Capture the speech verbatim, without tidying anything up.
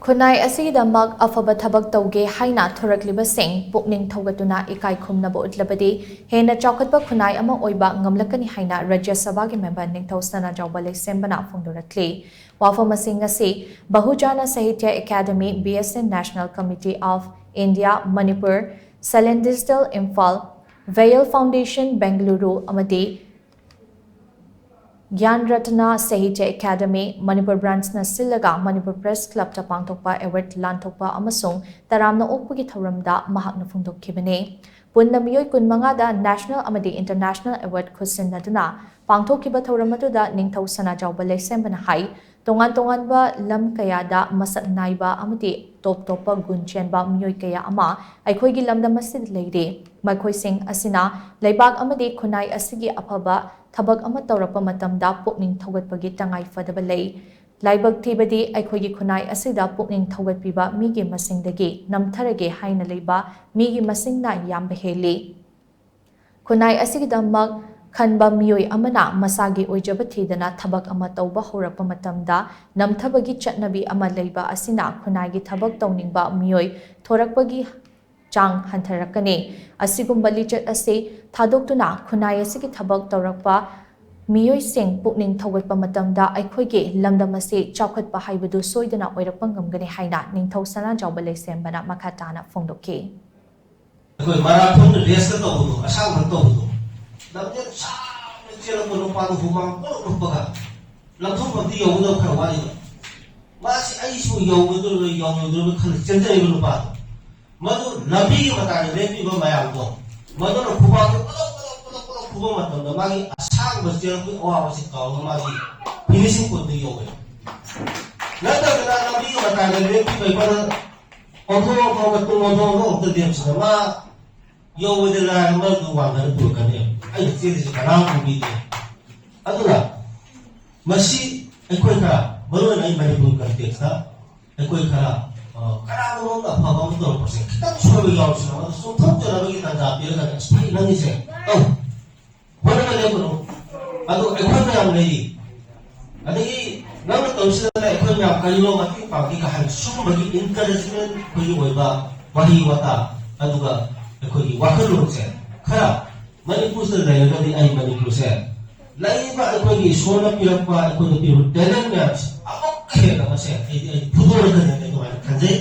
ꯈꯨꯟꯅꯥꯏ ꯑꯁꯤꯒꯤꯗꯃꯛ ꯑꯐꯕ ꯊꯕꯛ ꯇꯧꯒꯦ ꯍꯥꯏꯅ ꯊꯣꯔꯛꯂꯤꯕꯁꯤꯡ ꯄꯨꯛꯅꯤꯡ ꯊꯧꯒꯠꯇꯨꯅ ꯏꯀꯥꯏ ꯈꯨꯝꯅꯕ ꯎꯠꯂꯕꯗꯤ ꯍꯦꯟꯅ ꯆꯥꯎꯈꯠꯄ ꯈꯨꯟꯅꯥꯏ ꯑꯃ ꯑꯣꯏꯕ ꯉꯝꯂꯛꯀꯅꯤ ꯍꯥꯏꯅ ꯔꯥꯖ꯭ꯌ ꯁꯚꯥꯒꯤ ꯃꯦꯝꯕꯔ ꯅꯤꯡꯊꯧ ꯁꯅꯥꯖꯥꯎꯕ ꯂꯩꯁꯦꯝꯕꯅ ꯐꯣꯡꯗꯣꯔꯛꯂꯤ꯫ ꯋꯥꯐꯝ ꯑꯁꯤ ꯉꯁꯤ ꯕꯍꯨꯖꯥꯅ Sahitya academy, B S N National Committee of India, Manipur, Salon Digital Imphal, ꯚꯦꯌꯜ ꯐꯥꯎꯟꯗꯦꯁꯟ ꯕꯦꯡꯒꯂꯨꯔꯨ ꯑꯃꯗꯤ ꯒ꯭ꯌꯥꯟ ꯔꯠꯅ ꯁꯥꯍꯤꯇ꯭ꯌ ꯑꯦꯀꯥꯗꯃꯤ ꯃꯅꯤꯄꯨꯔ ꯕ꯭ꯔꯥꯟꯆꯅ ꯁꯤꯜꯂꯒ ꯃꯅꯤꯄꯨꯔ ꯄ꯭ꯔꯦꯁ ꯀ꯭ꯂꯕꯇ ꯄꯥꯡꯊꯣꯛꯄ ꯑꯦꯋꯥꯔꯗ ꯂꯥꯟꯊꯣꯛꯄ ꯑꯃꯁꯨꯡ ꯇꯔꯥꯝꯅ ꯑꯣꯛꯄꯒꯤ ꯊꯧꯔꯝꯗ ꯃꯍꯥꯛꯅ ꯐꯣꯡꯗꯣꯛꯈꯤꯕꯅꯤ꯫ ꯄꯨꯟꯅ ꯃꯤꯑꯣꯏ ꯀꯨꯟꯃꯉꯥꯗ ꯅꯦꯁꯅꯦꯜ ꯑꯃꯗꯤ ꯏꯟꯇꯔꯅꯦꯁꯅꯦꯜ ꯑꯦꯋꯥꯔꯗ ꯈꯨꯠꯁꯤꯟꯅꯗꯨꯅ ꯄꯥꯡꯊꯣꯛꯈꯤꯕ ꯊꯧꯔꯝ ꯑꯗꯨꯗ ꯅꯤꯡꯊꯧ ꯁꯅꯥꯖꯥꯎꯕ ꯂꯩꯁꯦꯝꯕꯅ ꯍꯥꯏ, ꯇꯣꯉꯥꯟ ꯇꯣꯉꯥꯟꯕ ꯂꯝ ꯀꯌꯥꯗ ꯃꯁꯛ ꯅꯥꯏꯕ ꯑꯃꯗꯤ ꯇꯣꯞ ꯇꯣꯞꯄ ꯒꯨꯟ ꯆꯦꯟꯕ ꯃꯤꯑꯣꯏ ꯀꯌꯥ ꯑꯃ ꯑꯩꯈꯣꯏꯒꯤ ꯂꯝꯗꯝ ꯑꯁꯤꯗ ꯂꯩꯔꯤ꯫ ꯃꯈꯣꯏꯁꯤꯡ ꯑꯁꯤꯅ ꯂꯩꯕꯥꯛ ꯑꯃꯗꯤ ꯈꯨꯟꯅꯥꯏ ꯑꯁꯤꯒꯤ ꯑꯐꯕ ꯊꯕꯛ ꯑꯃ ꯇꯧꯔꯛꯄ ꯃꯇꯝꯗ ꯄꯨꯛꯅꯤꯡ ꯊꯧꯒꯠꯄꯒꯤ ꯇꯉꯥꯏ ꯐꯗꯕ ꯂꯩ꯫ ꯂꯥꯏꯕꯛ ꯊꯤꯕꯗꯤ ꯑꯩꯈꯣꯏꯒꯤ ꯈꯨꯟꯅꯥꯏ ꯑꯁꯤꯗ ꯄꯨꯛꯅꯤꯡ ꯊꯧꯒꯠꯄꯤꯕ ꯃꯤꯒꯤ ꯃꯁꯤꯡꯗꯒꯤ ꯅꯝꯊꯔꯒꯦ ꯍꯥꯏꯅ ꯂꯩꯕ ꯃꯤꯒꯤ ꯃꯁꯤꯡꯅ ꯌꯥꯝꯕ ꯍꯦꯜꯂꯤ꯫ ꯈꯨꯟꯅꯥꯏ ꯑꯁꯤꯒꯤꯗꯃꯛ ꯈꯟꯕ ꯃꯤꯑꯣꯏ ꯑꯃꯅ ꯃꯁꯥꯒꯤ ꯑꯣꯏꯖꯕ ꯊꯤꯗꯅ ꯊꯕꯛ ꯑꯃ ꯇꯧꯕ ꯍꯧꯔꯛꯄ ꯃꯇꯝꯗ ꯅꯝꯊꯕꯒꯤ ꯆꯠꯅꯕꯤ ꯑꯃ ꯂꯩꯕ ꯑꯁꯤꯅ ꯈꯨꯟꯅꯥꯏꯒꯤ ꯊꯕꯛ ꯇꯧꯅꯤꯡꯕ ꯃꯤꯑꯣꯏ ꯊꯣꯔꯛꯄꯒꯤ ꯆꯥꯡ ꯍꯟꯊꯔꯛꯀꯅꯤ꯫ ꯑꯁꯤꯒꯨꯝꯕ ꯂꯤꯆꯠ ꯑꯁꯤ ꯊꯥꯗꯣꯛꯇꯨꯅ ꯈꯨꯟꯅꯥꯏ ꯑꯁꯤꯒꯤ ꯊꯕꯛ ꯇꯧꯔꯛꯄ ꯃꯤꯑꯣꯏꯁꯤꯡ ꯄꯨꯛꯅꯤꯡ ꯊꯧꯒꯠꯄ ꯃꯇꯝꯗ ꯑꯩꯈꯣꯏꯒꯤ ꯂꯝꯗꯝ ꯑꯁꯤ ꯆꯥꯎꯈꯠꯄ ꯍꯥꯏꯕꯗꯨ ꯁꯣꯏꯗꯅ ꯑꯣꯏꯔꯛꯄ ꯉꯝꯒꯅꯤ ꯍꯥꯏꯅ ꯅꯤꯡꯊꯧ ꯁꯅꯥꯖꯥꯎꯕ ꯂꯩꯁꯦꯝꯕꯅ ꯃꯈꯥ ꯇꯥꯅ ꯐꯣꯡꯗꯣꯛꯈꯤ꯫ ꯑꯩꯈꯣꯏ ꯃꯔꯥꯊꯣꯟ ꯔꯦꯁꯇ ꯇꯧꯕꯗꯣ, ꯑꯁꯥꯡꯕ ꯇꯧꯕꯗꯣ, ꯂꯝꯖꯦꯜ ꯁꯥꯡꯅ ꯆꯦꯜꯂꯛꯄ ꯅꯨꯄꯥꯗꯣ ꯍꯨꯃꯥꯡ ꯄꯨꯂꯞ ꯂꯨꯞꯄꯒ ꯂꯝꯊꯣꯛꯐꯝꯗꯤ ꯌꯧꯒꯗꯕ ꯈꯔ ꯋꯥꯠꯂꯤꯕ, ꯃꯥꯁꯤ ꯑꯩꯁꯨ ꯌꯧꯒꯗꯧꯔꯤꯕ꯭ꯔꯥ ꯌꯧꯔꯣꯏꯗꯧꯔꯤꯕ꯭ꯔꯥ ꯈꯜꯂ ꯆꯦꯟꯖꯔꯤꯕ ꯅꯨꯄꯥꯗꯣ, ꯃꯗꯨ ꯂꯝꯕꯤꯒꯤ ꯃꯇꯥꯏꯗ ꯂꯦꯞꯄꯤꯕ ꯃꯌꯥꯝꯗꯣ, ꯃꯗꯨꯅ ꯈꯨꯕꯥꯛꯇ ꯄꯨꯂꯞ ꯄꯨꯂꯞ ꯄꯨꯂꯞ ꯄꯨꯂꯞ ꯈꯨꯕ ꯃꯇꯝꯗ ꯃꯥꯒꯤ ꯑꯁꯥꯡꯕ ꯆꯦꯜꯂꯛꯄꯒꯤ ꯑꯋꯥꯕꯁꯤ ꯀꯥꯎꯔꯒ ꯃꯥꯒꯤ ꯐꯤꯅꯤꯁꯤꯡ ꯄꯣꯏꯟꯠꯇ ꯌꯧꯋꯦ꯫ ꯅꯠꯇꯗꯅ ꯂꯝꯕꯤꯒꯤ ꯃꯇꯥꯏꯗ ꯂꯦꯞꯄꯤꯕ ꯑꯩꯈꯣꯏꯅ ꯑꯣꯟꯊꯣꯛ ꯑꯣꯟꯊꯣꯛꯑꯒ ꯇꯨꯡ ꯑꯣꯟꯊꯣꯛ ꯑꯣꯟꯊꯣꯛ ꯑꯝꯇ ꯂꯦꯞꯁꯤꯟꯅ ꯃꯥ ꯌꯧꯕꯗ ꯂꯥꯏꯔ ꯃꯔꯛꯇꯨ ꯋꯥꯡꯊꯅ ꯄꯨꯔꯛꯀꯅꯤ꯫ ꯑꯩꯅ ꯆꯦꯜꯂꯤꯁꯤ ꯀꯅꯥꯝ ꯎꯕꯤꯗꯦ꯫ ꯑꯗꯨꯅ ꯃꯁꯤ ꯑꯩꯈꯣꯏ ꯈꯔ, ꯃꯔꯨꯑꯣꯏꯅ ꯑꯩ ꯃꯅꯤꯄꯨꯔ ꯀꯟꯇꯦꯛꯁꯇ ꯑꯩꯈꯣꯏ ꯈꯔ, ꯑ, ꯀꯅꯥꯒꯨꯝꯕ ꯑꯃꯅ ꯑꯐꯕ ꯑꯃ ꯇꯧꯔꯛꯄꯁꯦ ꯈꯤꯇꯪ ꯁꯣꯏꯕ ꯌꯥꯎꯔꯁꯨ ꯃꯗꯨ ꯆꯨꯝꯊꯣꯛꯆꯅꯕꯒꯤ ꯇꯥꯟꯖꯥ ꯄꯤꯔꯒ, "ꯑꯁ, ꯐꯩ, ꯅꯪꯒꯤꯁꯦ ꯇꯧ, ꯍꯣꯠꯅꯕ ꯂꯦꯞꯀꯅꯨ, ꯑꯗꯨ ꯑꯩꯈꯣꯏ ꯃꯌꯥꯝ ꯂꯩꯔꯤ"꯫ ꯑꯗꯒꯤ ꯅꯪꯅ ꯇꯧꯔꯤꯁꯤꯗꯅ ꯑꯩꯈꯣꯏ ꯃꯌꯥꯝ ꯀꯔꯤꯅꯣ ꯃꯇꯦꯡ ꯄꯥꯡꯒꯦ ꯀ ꯍꯥꯏꯕ ꯁꯨꯝꯕꯒꯤ ꯏꯟꯀꯔꯦꯖꯃꯦꯟ ꯑꯩꯈꯣꯏꯒꯤ ꯑꯣꯏꯕ ꯋꯥꯍꯩ ꯋꯥꯇꯥ, ꯑꯗꯨꯒ ꯑꯩꯈꯣꯏꯒꯤ ꯋꯥꯈꯜꯂꯣꯟꯁꯦ ꯈꯔ ꯃꯅꯤꯄꯨꯔꯁꯤꯗ ꯂꯩꯔꯒꯗꯤ ꯑꯩ ꯃꯅꯤꯄꯨꯔꯁꯦ ꯂꯩꯔꯤꯕ ꯑꯩꯈꯣꯏꯒꯤ ꯏꯁꯣꯔꯅ ꯄꯤꯔꯛꯄ, ꯑꯩꯈꯣꯏꯗ ꯄꯤꯔꯛꯄ ꯇꯦꯂꯦꯟ ꯃꯌꯥꯝꯁꯦ ꯑꯃꯨꯛꯀ ꯍꯦꯟꯅ ꯃꯁꯦ ꯑꯩꯗꯤ ꯑꯩ ꯐꯨꯗꯣꯔꯛꯀꯅꯤ ꯑꯗꯨꯃꯥꯏꯅ ꯈꯟꯖꯩ꯫